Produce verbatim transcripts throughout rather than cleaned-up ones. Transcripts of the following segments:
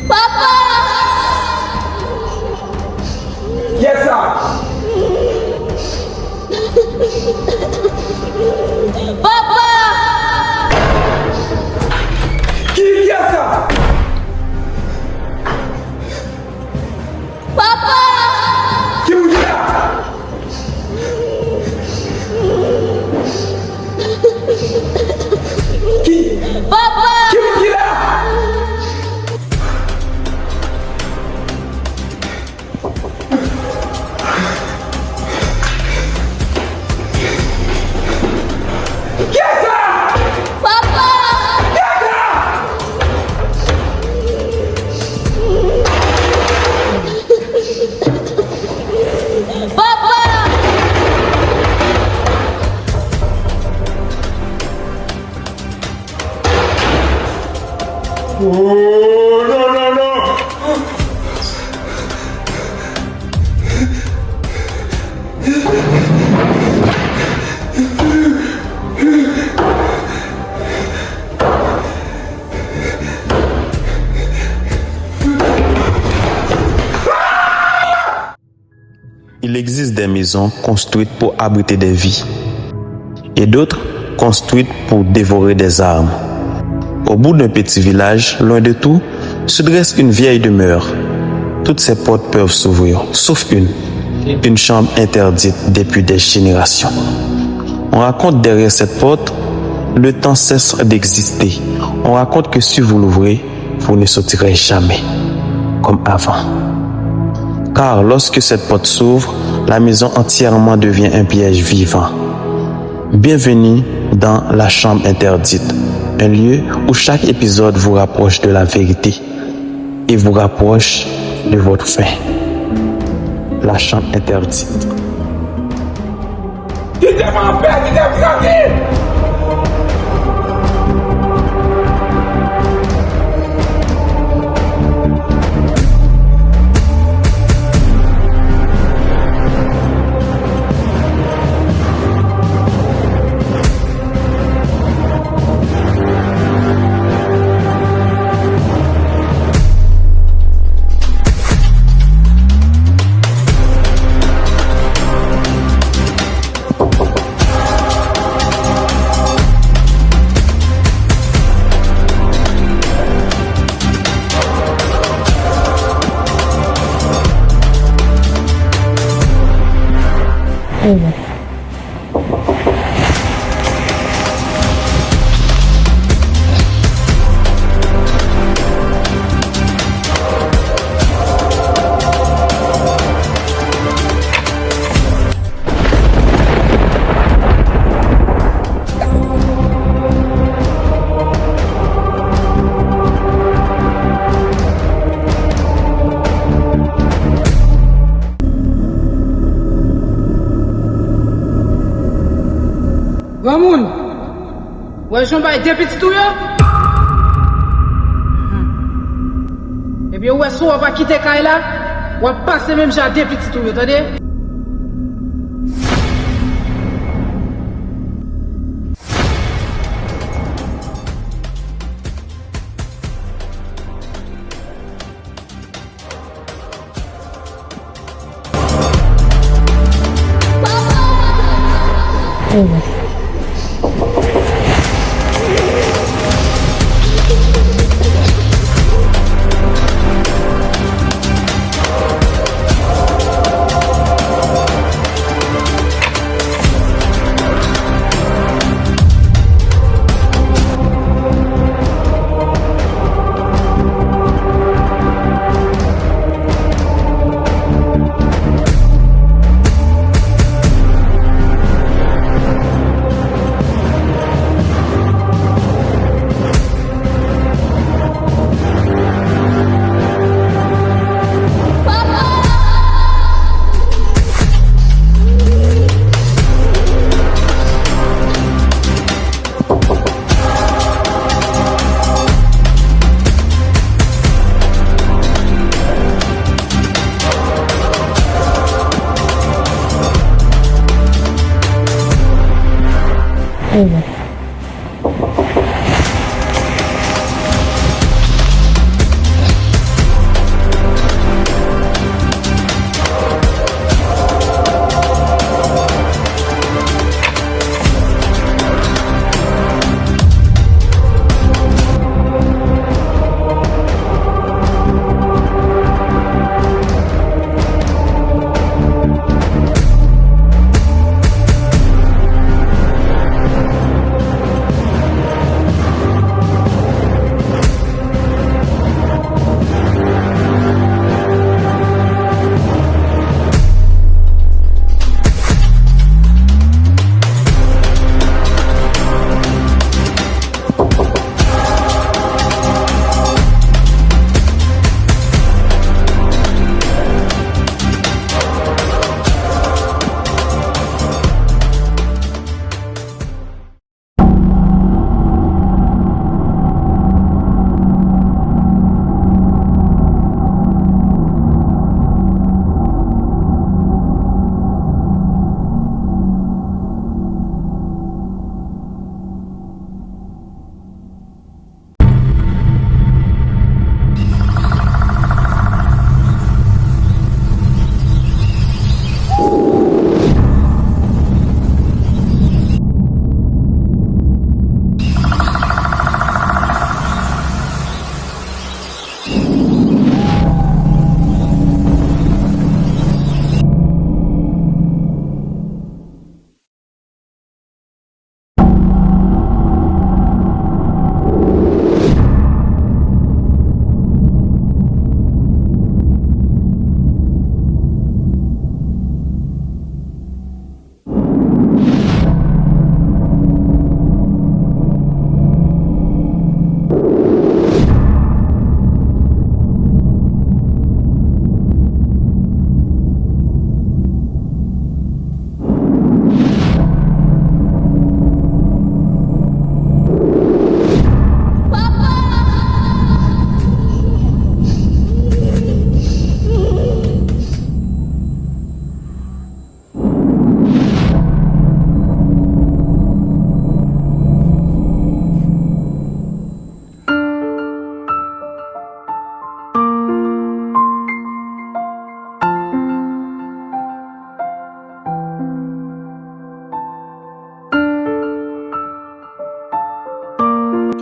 Papa! Kiyès sa? Papa! Ki, kiyès sa? Papa! Ki moun ki la? Ki, papa! Ki moun ki la? Kiyès sa? Papa! Kiyès sa? Papa! Oh, non, non, non! Il existe des maisons construites pour abriter des vies et d'autres construites pour dévorer des âmes. Au bout d'un petit village, loin de tout, se dresse une vieille demeure. Toutes ses portes peuvent s'ouvrir, sauf une, une chambre interdite depuis des générations. On raconte derrière cette porte, le temps cesse d'exister. On raconte que si vous l'ouvrez, vous ne sortirez jamais comme avant. Car lorsque cette porte s'ouvre, la maison entièrement devient un piège vivant. Bienvenue dans la chambre interdite, un lieu où chaque épisode vous rapproche de la vérité et vous rapproche de votre fin. La chambre interdite. Kite m anpè, kite m trankil! Granmoun, w wè jan w bay de pitit ou yo? Ebyen, ou wè si w pa kite kay la, w ap pase menm jan ak de pitit ou yo, tande?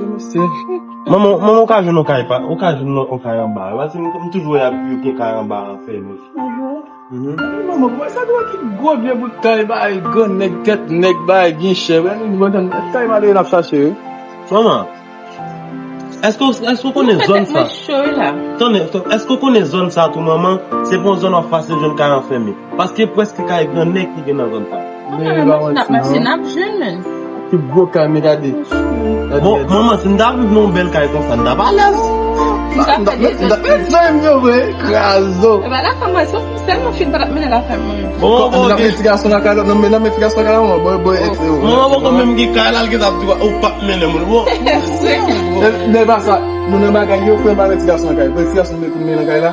Mesye. Manman, manman, ou ka jwenn yon kay pa, ou ka jwenn yon kay anba. Paske m, m toujou wè y ap, yo gen kay anba anfèmen. Mhm. Manman, kòman sa dwe ki gwo vye bout kay, bay gran nèg, tèt nèg, bay byen chè. Wè, nou, nou, kay malere n ap chache, wi. Manman, èske, èske w konnen zòn sa? Tande, èske w konnen zòn sa tou, manman? Se pa yon zòn w ap fasil jwenn kay anfèmen. Paske prèske kay gran nèg ki gen nan zòn sa. N ap mache, n ap jwenn, men. Ti gwo kay, men gade. Bon, manman, si n ta viv nan yon bèl kay konsa, n t ap alèz. Mezanmi, yo vre, krazo. E pa lakay mwen, se sèlman fi m pa t ap mennen lakay mwen. Bon, bon, n ap met ti gason lakay lòt, n ap met ti gason lakay la, manman, boy, boy, ex yo. Manman, bon, kanmenm ki kay la, l gen t ap di, ou p ap mennen moun, bon. E, men pa sa, nou nan bagay yo, frè m pa met ti gason lakay. Bon, ti gason met pou mennen lakay la.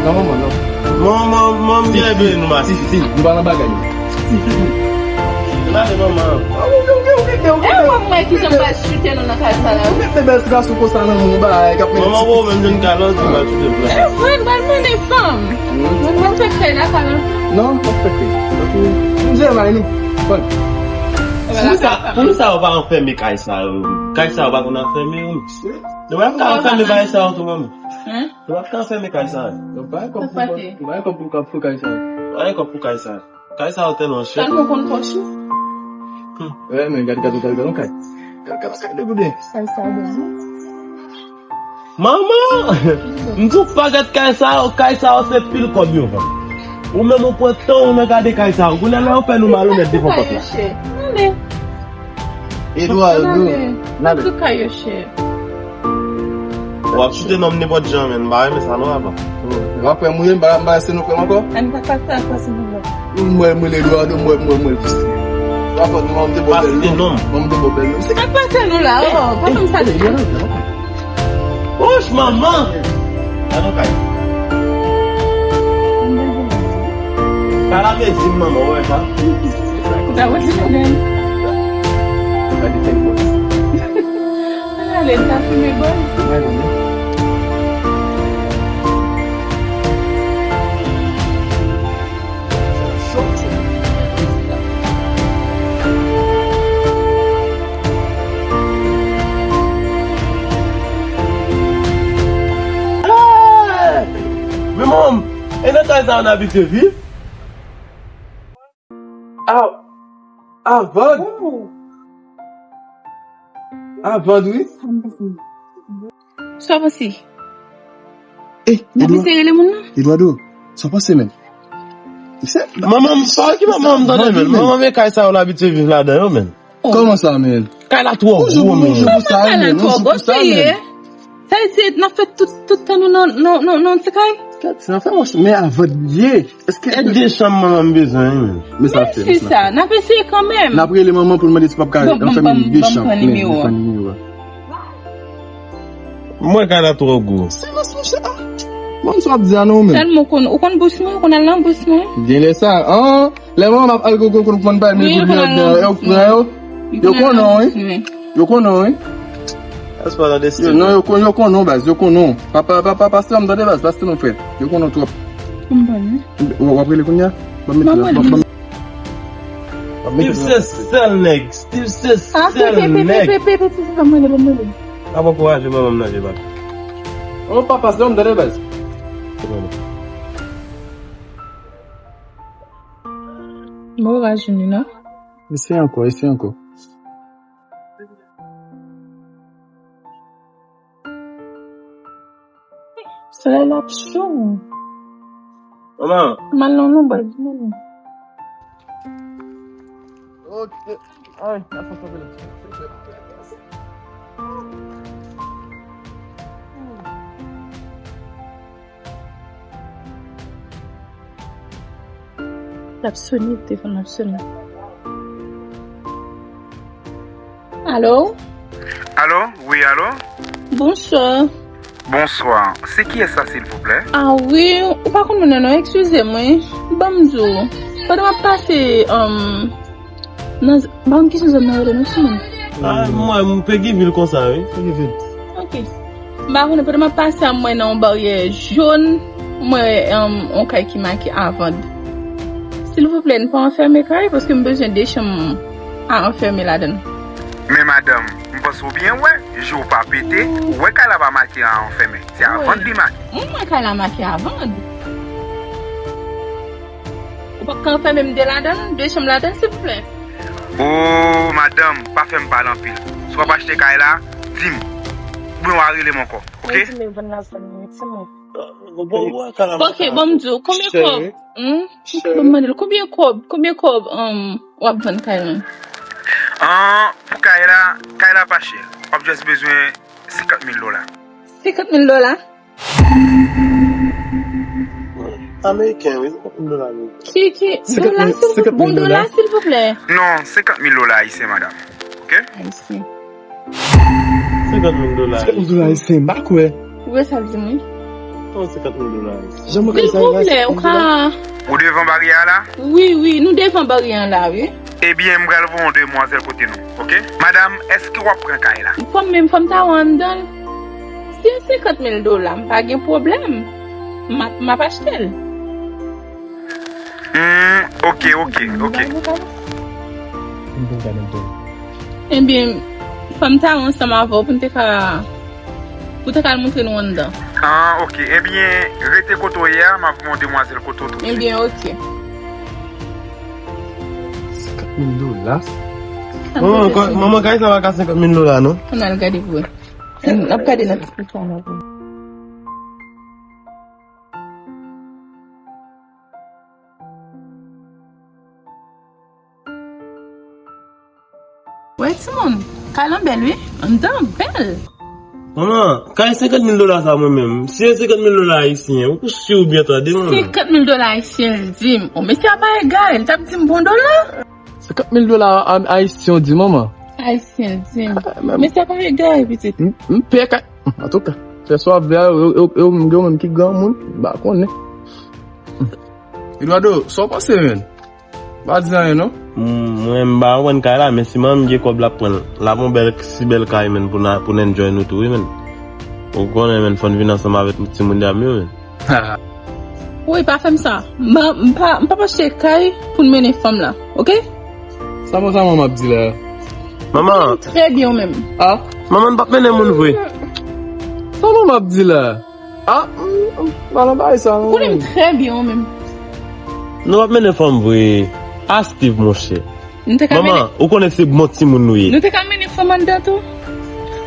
Non, manman, non. Manman, manman, byen beni nou, mati. Si, si, nou pa nan bagay yo. Si, si, si. Gade manman. Ah, ok, ok, ok, ok, ok. E wè mwen ki jan m pral chute nou nan kay sa la. Ou mete bèl ti gason konsa nan moun, bagay k ap mennen. Manman, wè w menm jwenn kay la, ou di m pral chute vre. E vre, m pral mennen fanm. Mwen, mwen fèk fè la, sa la. Non, mwen fèk fè. M jere bay nou. Bon. Poukisa, poukisa yo pa anfème kay sa yo? Kay sa yo pa konn anfème, wi. Yo pa ka anfème kay sa yo tou, manman. Hein? Yo pa ka anfème kay sa yo. Yo pa gen kòb pou, yo pa gen kòb pou, pou kay sa yo. Pa gen kòb pou kay sa yo. Kay sa yo tèlman chè. Tèlman konn pòch ou. Wè, men gade, gade, gade, gade, kay. Gade, gade, gade, gade. Kay sa yo bon. Manman! M di w pa gade kay sa yo, kay sa yo se pil kòb yo vann. Ou menm ou pran tan w nan gade kay sa yo. Kounye a la yo fè nou malonèt devan pòt la. Tande. Edouardo, n ale. Tout kay yo chè. W ap chute nonm nenpòt jan, men m pa renmen sa non, papa. W ap fè m ri, m pa, m pa se nou frè m ankò. Ann pa pase ankò, silvouplè. M wè, m wè Edouardo, m wè, m wè, m wè. Pa fòt nou, manman m te bò bèl non. Manman m te bò bèl non. Sa k pase nou la, oh, pa fè m sa deja. Wouch, manman! Gade yon kay. Kay la mezi m, manman, ou wè sa? Sa wè se pwoblèm. Gade tèl pòs. Ale, l ta fime bòz. Gade, wi. Hey! Men manman, e nan kay sa yo n abitye viv? A, a vag. A vag, wi. Sa w panse? Eh, n ap eseye rele moun nan? Edouardo, sa w panse, men? Manman m, sa ki manman m tande, men? Manman m e kay sa yo l abitye viv ladan yo, men. Kòman sa, men? Kay la twò gwo, men. Bonjou pou sa, men. Bonjou pou sa, men. Sa vle di n ap fè tout, tout tan nou nan, nan, nan, nan ti kay? Sa fè mwen, men avan l ye. Èske e de chanm manman m bezwen, wi, men. Men sa fè, men sa fè. N ap eseye kanmenm. N ap rele manman pou l mande si p ap ka anfème de chanm. Ban m pran nimewo a. Mwen kay la twò gwo. Silans, monchè. Ah. Bon, sa w ap di a non, men. Tèlman ou konn, ou konn bous mwen, ou konn al nan bous mwen. Gen lè sa, an, lè manman m ap al gogo konn pran bay mil goud nan, yo pran yo. Yo konnen, wi. Yo konnen, wi. Yo, non, yo konnen, yo konnen, baz, yo konnen. Papa, papa, pastè, m tande, baz, pastè, non, frè. Yo konnen twòp. Konprann, wi. W-, w ap rele kounye a? Ban m mete la. Steve se sèl nèg. Steve se sèl nèg. Ban m rele, ban m rele. Ap ankouraje manman m nan, Jebak. Oh, papa, se non m tande, baz. Mora Jimmy, non? Eseye ankò, eseye ankò. Solèy la ap cho. Manman. M al nan yon bòl. Ok. Ay, la fòs apel. L ap sone, telefòn nan ap sone. Alo? Alo? Wi, alo? Bonswa. Bonswa. Se kiyès sa, silvouplè? Ah wi, ou pa konn moun nan non, eskize m wi. Ban m di w, pandan m ap pase, um, nan, m pa konn ki jan zòn nan rele non, timoun. Ah, mwen, m Peguiville konsa, wi. Peguiville. Ok. M pa konnen, pandan m ap pase a, m wè nan yon baryè jòn, m wè, um, yon kay ki make à vendre. Silvouplè, n pa anfème kay, paske m bezwen de chanm a anfème ladan l. Men madanm, m panse w byen wè, je w pa pete, ou wè kay la pa make an fèmen. Se a vann li make. Mwen, mwen kay la make a vann. Ou p ap ka fè menm de ladan l, de chanm ladan l, silvouplè? O, madanm, pa fè m pale anpil. Si w ap achte kay la, di m. Oubyen w a rele m ankò, oke? Oke, bon, m di w, konbyen kòb? Hmm? Oke, bon, m mande l, konbyen kòb, konbyen kòb, um, w ap vann kay lan? An, pou kay la, kay la pa chè. W ap jis bezwen senkant mil dola. Senkant mil dola? Ameriken, wi, senkant mil dola ameriken. Ki, ki, dola, silvouplè? Bon, dola, silvouplè? Non, senkant mil dola ayisyen, madanm. Oke? Ayisyen. Senkant mil dola. Senkant mil dola ayisyen, m pa kwè. Ou wè sa l di m, wi. Non, senkant mil dola ayisyen. Silvouplè, ou ka. Ou devan baryè a la? Wi, wi, nou devan baryè a la, wi. Ebyen, m pral voye yon demwazèl kote nou, oke? Madanm, èske w ap pran kay la? Fò m menm, fò m ta wè anndan l. Si se senkant mil dola, m pa gen pwoblèm. M ap, m ap achte l. Hmm, oke, oke, oke. Ebyen, fò m ta wè ansanm avè w pou n te ka, pou te ka al montre nou anndan. Ah, oke. Ebyen, rete kote w ye a, m ap voye yon demwazèl kote w tousuit. Ebyen, oke. Senkant mil dola? Manman, manman, kay sa pa ka senkant mil dola, non? Ann al gade pou wè. N ap gade nan ti kisa la pou. Wè, timoun, kay lan bèl, wi. Anndan bèl. Manman, kay senkant mil dola sa mwen menm. Si se senkant mil dola ayisyen, ou si ou byen tande, manman. Senkant mil dola ayisyen, l di m. O, mesye a pa egare, l t ap di m bon dola. Senkant mil dola a-, ayisyen, w di, manman? Ayisyen, l di m. Ah, men mesye a pa egare, pitit. M, m pè kay. Antouka, fè sa w ap vle a, yo, yo, yo, yo, yo menm ki granmoun, m pa konnen. Eduardo, sa w panse, menn? Pa di anyen, non. Mm, mwen, m pa konprann kay la, men si manman m gen kòb, l ap pran l. L ap yon bèl, si bèl kay, menn, pou n a, pou n enjoy nou tou, wi, menn. Ou konnen, menn, fò n vin ansanm avèk timoun dam yo, menn. Woy, pa fè m sa. M, m pa, m p ap achte kay pou n mennen fanm la, oke? Sa bon, sa manman ap di la? Manman. Trè byen, ou menm. Ah? Manman, n p ap mennen moun vre. Sa manman ap di la? Ah, m, m pa nan bagay sa, non. Ou konnen m trè byen, ou menm. Nou p ap mennen fanm vre. Ah, Steve, monchè. Nou te ka mennen. Manman, ou konnen se bon timoun nou ye. Nou te ka mennen fanm anndan tou.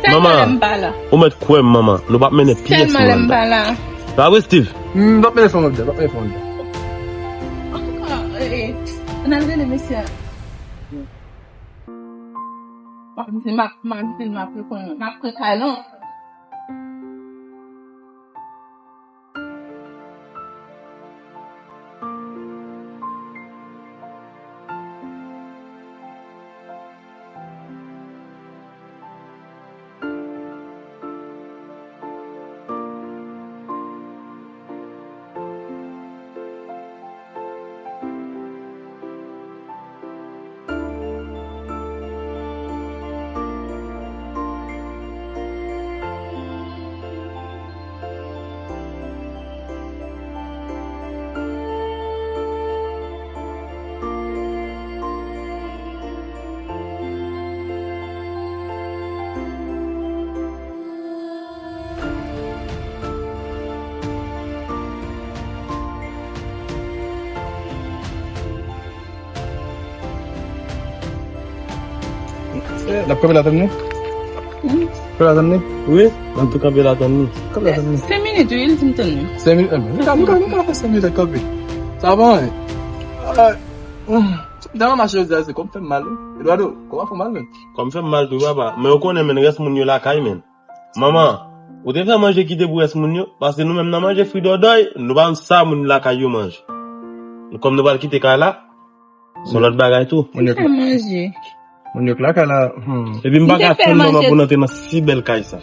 Sèlman lè m pa la. Ou mèt kwè m, manman. Nou p ap mennen pyès moun anndan. Sèlman lè m pa la. Pa vre, Steve? M p ap mennen fanm anndan, m p ap mennen fanm anndan. Antouka, eh, eh, ann al rele mesye a. M ap di, m ap, m ap di, m ap reponn, m ap pran kay lan. Eh, n ap kanpe la tann li? Hmm? Kanpe la tann li? Wi, n ap tou kanpe la tann li. Kanpe la tann li. Senk minit, wi, li di m tann li. Senk minit, eh, nou ka, nou ka, nou ka fè senk minit ak kanpe. Sa bon, eh? Ah, hmm. Sa m tèlman mache jodi a, se kò m fè m mal, wi. Eduardo, kò w ap fè w mal, menn. Kò m fè m mal tou, papa. Men ou konnen, menn, rès moun yo lakay, menn. Manman, ou te fè manje kite pou rès moun yo, paske nou menm nan manje fridòdòy, nou pa konn sa moun lakay yo manje. Kòm nou pral kite kay la, se yon lòt bagay tou. Moun yo k lakay la, hmm. Epi m pa ka tann manman pou n antre nan si bèl kay sa.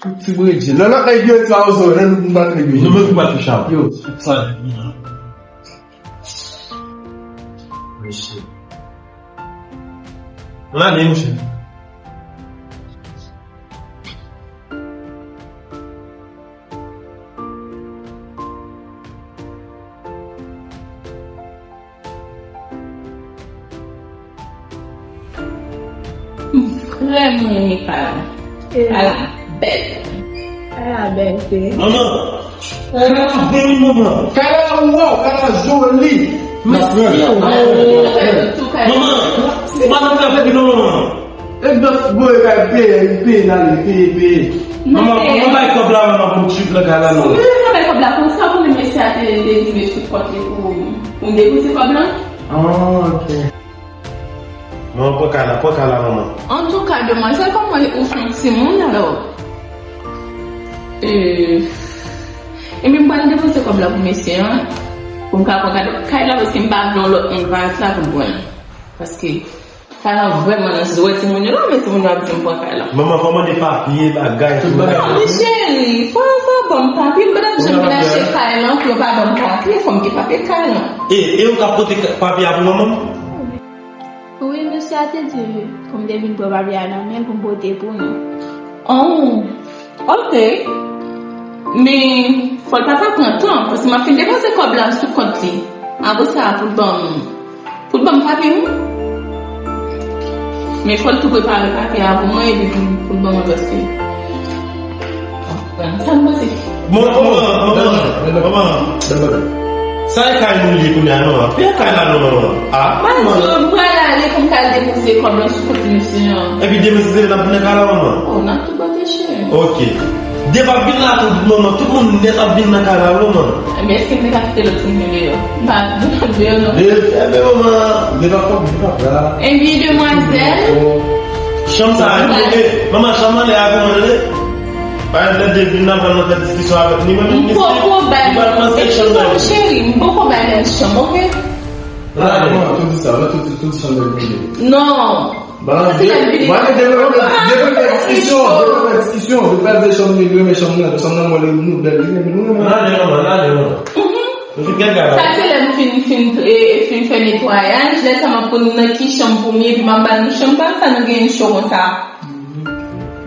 Ti bredje. Lè lòt nèg yo di a ozo, lè nou pa trè byen. Nou menm nou pa touche a. Yo. Sa. Mesye. Ann ale, monchè. Vrèman renmen kay la. Kay la bèl. Kay la bèl, wi. Manman, kay la bèl, wi, manman. Kay la, waw, kay la joli. Mèsi, waw. Manman, ou pa nan travay non, manman. E dòt boy kay peye, peye, n ale, peye, peye. Manman, manman, bay kòb la, manman, pou m trip nan kay la, non. Ou bezwen bay kòb la konsa, ou konnen mesye a te, te di m sou kont li pou, pou m depoze kòb la? Ah, ok. Manman, pran kay la, pran kay la, manman. Antouka, demwazèl, kòman ou fè yon timoun, alò? E, ebyen, m pral depoze kòb la pou mesye an, pou m ka pran kay la, paske m pa vle yon lòt moun vayat la pou l pran l. Paske kay la vrèman nan zye timoun yo la, men timoun yo ap di m pran kay la. Manman, fò mande papye, bagay, tout bagay. Non, men cheri, fò, fò ban m papye, m pa t ap janm vin achte kay lan pou yo pa ban m papye, fò m gen papye kay lan. E, e ou ka pote papye a pou manman m? Wi, mesye a te di pou m te vin pran papye a nan men l pou m pote pou nou. Oh, ok. Men, fò l pa ta pran tan, paske m ap fin depoze kòb la sou kont li. Apre sa, pou l ban m, pou l ban m papye, wi. Men fò l tou prepare papye a pou mwen, epi pou, pou l ban mwen, paske sa m panse. Bon, manman, manman, manman. Sa e kay nou ye kounye a, non? Peye kay la, non, manman. Ah, manman. Mwen pral ale pou m ka al depoze kòb la sou kont mesye an. Epi demen si se lè n ap vin nan kay la, manman? Oh, n ap tou pote cheri. Ok. Demen ap vin la tou, manman. Tout moun nèt ap vin nan kay la, manman. Men èske m te ka kite lòt timoun yo deyò? M pa, m pa deyò, non. E, e, men manman, men pa kòb, men pa la. Ebyen, demwazèl. Chanm sa, e, manman, chanm anlè a pou mwen, tande? Pa gen tèt de vin nan pral nan fè diskisyon avèk li, mwen menm li poko bay li. Li pral panse chanm nan. Cheri, m poko bay lè chanm, ok? La, non, tout di sa, la, tout, tout chanm nan vini. Non. Paske lè m vini, mwen, depi, depi, depi fè diskisyon, depi fè diskisyon, depi fè chanm li, li renmen chanm nan, chanm nan, mwen, nou bèl, li renmen, nou renmen. N ale, manman, n ale, manman. Mhm. Nou fin gen kay la. Sa se lè m fin, fin, e, fin fè netwayaj, lè sa m ap konn nan ki chanm pou m ye, epi m ap ba nou chanm pa m, sa nou genyen cho konsa.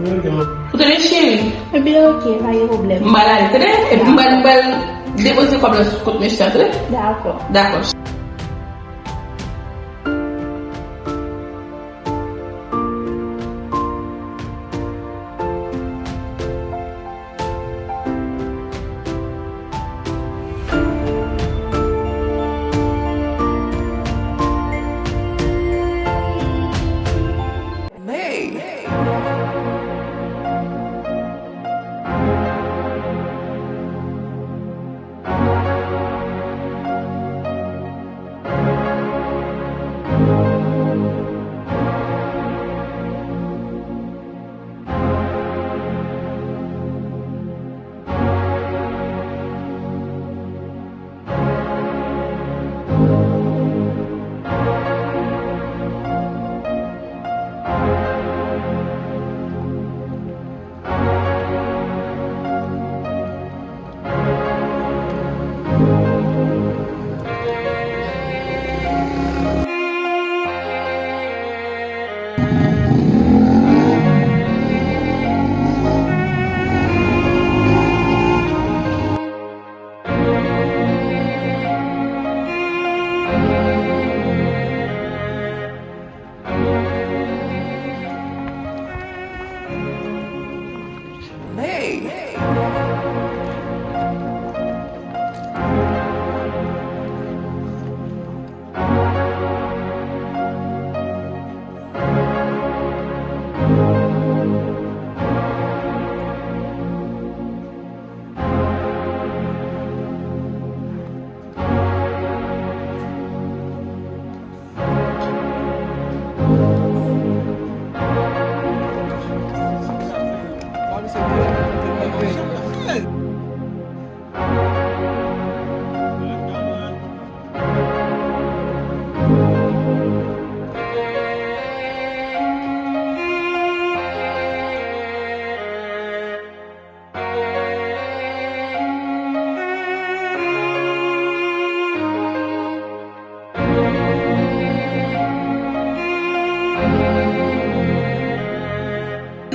Ou tande, cheri? Ebyen, ok, pa gen pwoblèm. M pral ale, tande? Epi m pral, m pral depoze kòb la sou kont mesye a, tande? Dakò. Dakò.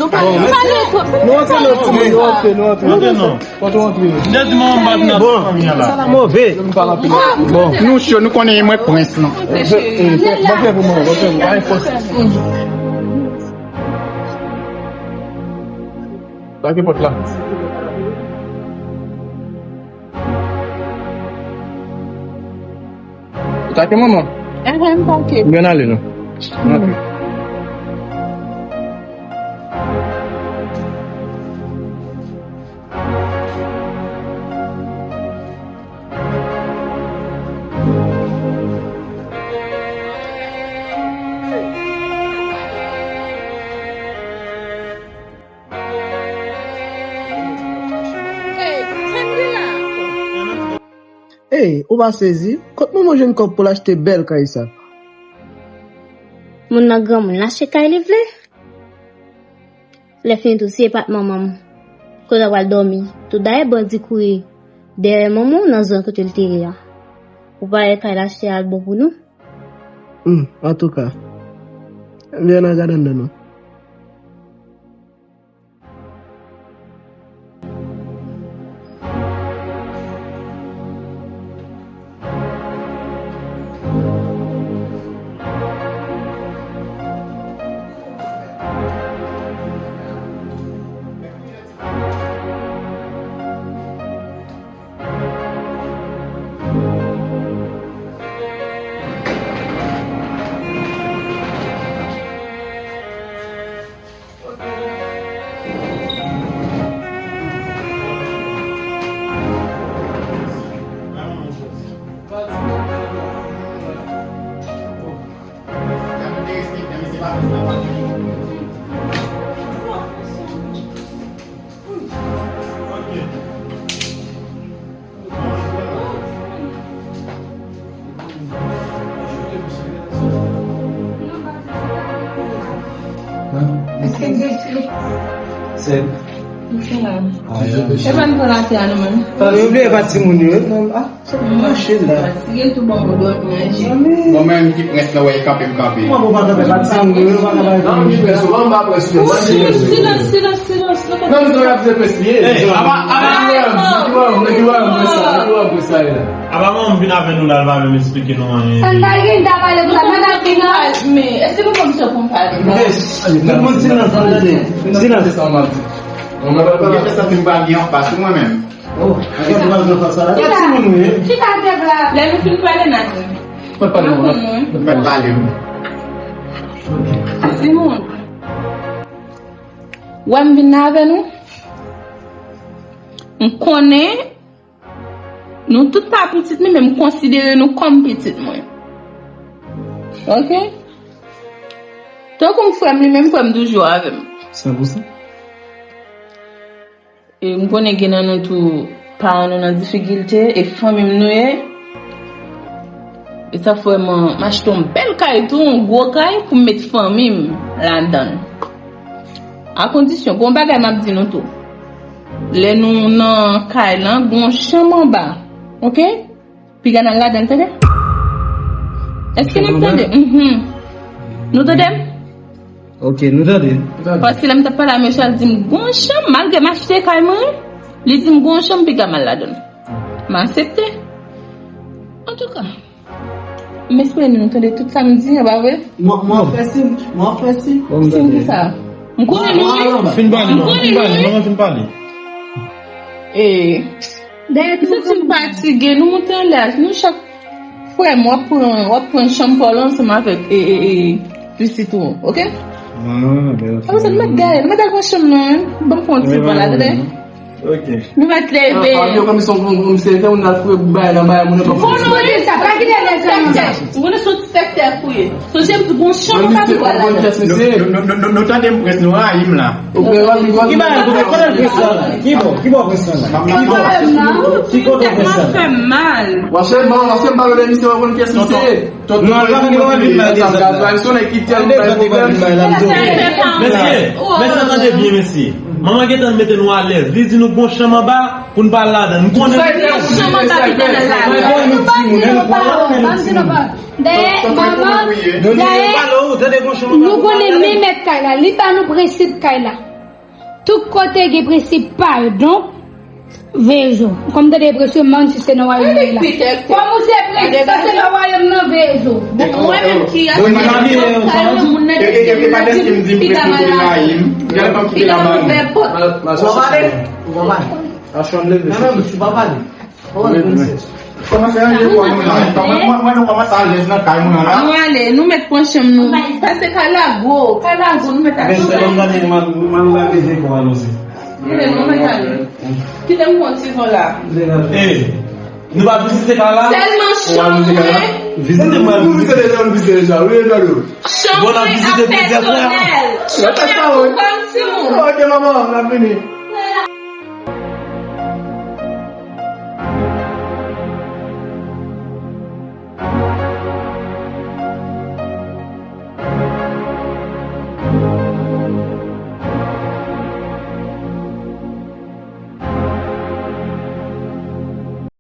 Nou pa, nou pa gen twòp. Nou antre, nou antre, nou antre, nou antre. Antre non. Antre, antre. Nèt manman bat nan fanmi an la. Bon, sa la move. Nou pa anpil. Bon, nou cho, nou konnen mwen prens lan. Bon, fè pou mwen, bon, fè pou mwen. Pa gen fòs. Take pòt la. Ou take manman? Enhen, m take. M gen ale non. M antre. Ey, ou pa sezi? Kot manman jwenn kòb pou l achte bèl kay sa? Moun nan granmoun, l achte kay li vle. Lè fini tou, si e pa t manman m, kote w al dòmi? Tou dayè bandi kouri dèyè manman w nan zòn kote l te ye a. Ou pa wè kay l achte a bon pou nou? Hmm, antouka. Vyen nan gade anndan non. Yo bliye pa timoun yo. Mwen menm ki prens nan wè kanpe m kanpe. Mwen pa kanpe pa timoun yo, pa kanpe pa timoun yo. Silans, silans, silans, silans. Non, nou ap di prens li ye. Aba, aba, nèg yo wè m, nèg yo wè m, nèg yo wè m prens sa, nèg yo wè m prens sa ye la. Aba, mwen m vin avè nou la, l pa menm esplike nou anyen. Sa n pa gen ta pale pou sa, madanm vin la. Men, èske nou konn sa konn pale? Tout moun silans, silans. Mwen pa pale, mwen pa pale. Gen fè sa ki m pa gen anfas ou mwen menm. Oh, ankèt ou pa nan fas sa la. Chita, chita, chita, chita. Lè nou fin pale, n a di. Mwen pale, mwen. Mwen pale, mwen. Timoun. Wè m vin la avè nou. M konnen nou tout pa pitit mwen, men m konsidere nou kòm pitit mwen. Oke? Tankou m frè m, li menm frè m toujou avè m. San pou san. E m konnen gen nan nou tou, paran nou nan difikilte, e fanmi m nou ye. E sa fè m, m achte yon bèl kay tou, yon gwo kay pou m met fanmi m ladan l. A kondisyon, gon bagay m ap di nou tou. Lè nou nan kay lan, gon chanm anba. Oke? Piga n al ladan l, tande? Èske n ap tande? Mhm. Nou tande m? Ok, nou tande. Paske lè m t ap pale a mesye a, l di m gon chanm, malgre m achte kay mwen, li di m gon chanm, piga m al ladan l. M aksepte. Antouka, m espere nou tande tout sa m di an, pa vre? Mwen, mwen fè si, mwen fè si. Bon, m tande. Sa. M konnen nou, wi. Fin pale, non, fin pale, manman fin pale. E, m santi m fatige, nou monte anlè a, nou chak frè m, w ap pran, w ap pran chanm pa w la ansanm avèk, e, e, e, pitit ou, oke? Ah, bèl. Apre sa, nou mèt gaye, nou mèt al pran chanm nan, wi. Ban m pran yon ti van la, tande? Ok. Nou mèt leve. Ah, yo kòm son bon, bon, se fè moun al fouye pou bay nan bay moun. Bon, nou di sa, pa kite lè sa. Ou konnen se yon ti sektè fouye. Sonje m di gon chanm pa pou al ladan. Nou, nou, nou, nou, nou tande m prens, nou rayi m la. Ki bagay, kote, kote prens la la? Ki bò, ki bò prens la la? Ki bò? Ki kote prens la? Tèt mwen fè m mal. Wase m, wase m pale de misye, w konn kiyès misye ye. Non, al pa vin mal di sa. Mesye, mesye, tande byen, mesye. Manman gentan mete nou alèz. Li di nou gon chanm anba pou n pa al ladan. Nou konnen. Gon chanm anba pou n pa al ladan. Dayè, manman, dayè, nou konnen men mèt kay la. Li ba nou prensip kay la. Tout kote gen prensip pa l. Donk, Vezo. Kòm tande preziman si se nan wayòm li la. Kòm ou se preziman se nan wayòm nan Vezo. Mwen menm ki a moun nan ki ta mal la. Ou pa pale. Ou pa pale. Ou pa pale. Kòman fè yon jè pou nou la? Kòman mwen nou kòmanse alèz nan kay mwen la? Nou ale, nou mèt pran chanm nou. Pase Kalago, Kalago nou mèt ale. Mwen mèt ale. Kite m pran ti van la. Nou pa vizite kay la? Sèlman chanm mwen. Vizite mwen. Nou vizite deja, nou vizite deja. Chanm mwen ap pèsonèl. Chanm mwen pou kòm timoun. Ok manman, m ap vini.